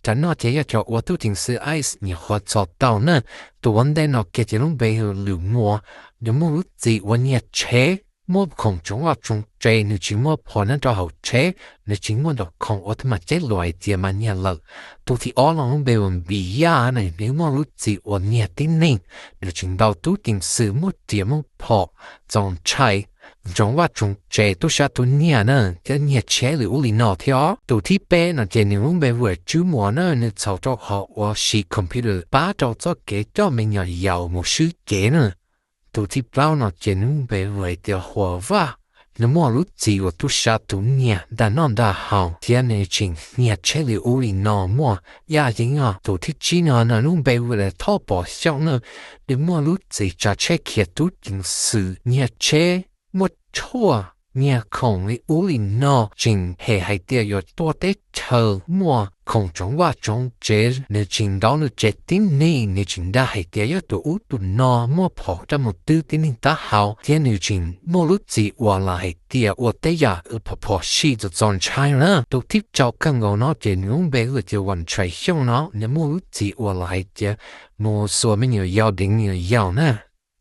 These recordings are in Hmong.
Cov no ces yog cov uas tub ceev xwm ICE nyiam qhuas txog tau na. Tus ua ntej no kiag ces lub npe hu ua Lwm Muas, nws muaj lub txim ua niag tsheb, muaj khoom tsoov vaj tsoov tsev, nws tsis muaj phom nyob rau hauv tsheb, nws tsis muaj nraum khoom ua tej mas ceb luas hais tias mas niag lawm. Tus thib ob no lub npe hu ua Npis Yaj na, nws muaj lub txim ua niag tib neeg, nws tseem ntaus tub ceev xwm muaj riam muaj phom, txaus ntshai, tsoov vaj tsoov tsev, tub sab tub nyiag na, thiab niag tsheb li ub li no thiab. Tus thib peb no ces nws lub npe hu ua Tswb Muas na, nws txhaum rau qhov uas siv computer pab rau txoj kev coj me nyuam yaus mus swb cev na. Tus thib plaub no ces nws lub npe hu ua hais tias Huas Vaj, nws muaj lub txim ua tub sab tub nyiag, ntaj noj ntaj haus, thiab nws tseem nyiag tsheb li ub li no muaj yaj yeeb os. Tus thib tsib no nws lub npe hu ua Thoj Pov Xyooj na, nws muaj lub txim tsav tsheb khiav tub ceev xwm, nyiag tsheb, muaj tshuaj, nyiag khoom li ub li no, tseem hem hais tias yuav tuaj teb chaws muaj khoom tsoov vaj tsoov tsev, nws tseem ntaus nws tsev tib neeg, nws tseem dag hais tias yog tus ub tus no muaj phom rau mus twb tib neeg taub hau, thiab nws tseem muaj lub txim uas lam hais tias ua tej yam phom phom sij txaus txaus ntshai na. Tus thib rau kawg nkaus no ces nws lub npe hu ua tias Vam Tshais Xyooj no, nws muaj lub txim uas lam hais tias mus xuas me nyuam yaus deev me nyuam yaus na.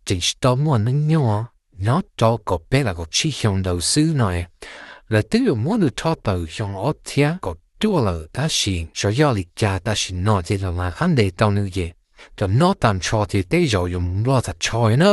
Tseem tsis tau muaj hnub nyoog, nyob rau kaum peb los kaum tsib xyoo ntawd xwb no. Lawv twb yuav muab nws rho tawm xyoo ob txhiab kaum cuaj lawm tab sis xyov yog li cas tam sim no ces los mas qab ntes tau nws ces cov no tag nrho ces tej zaum yuav mus Nplog tag nrho na.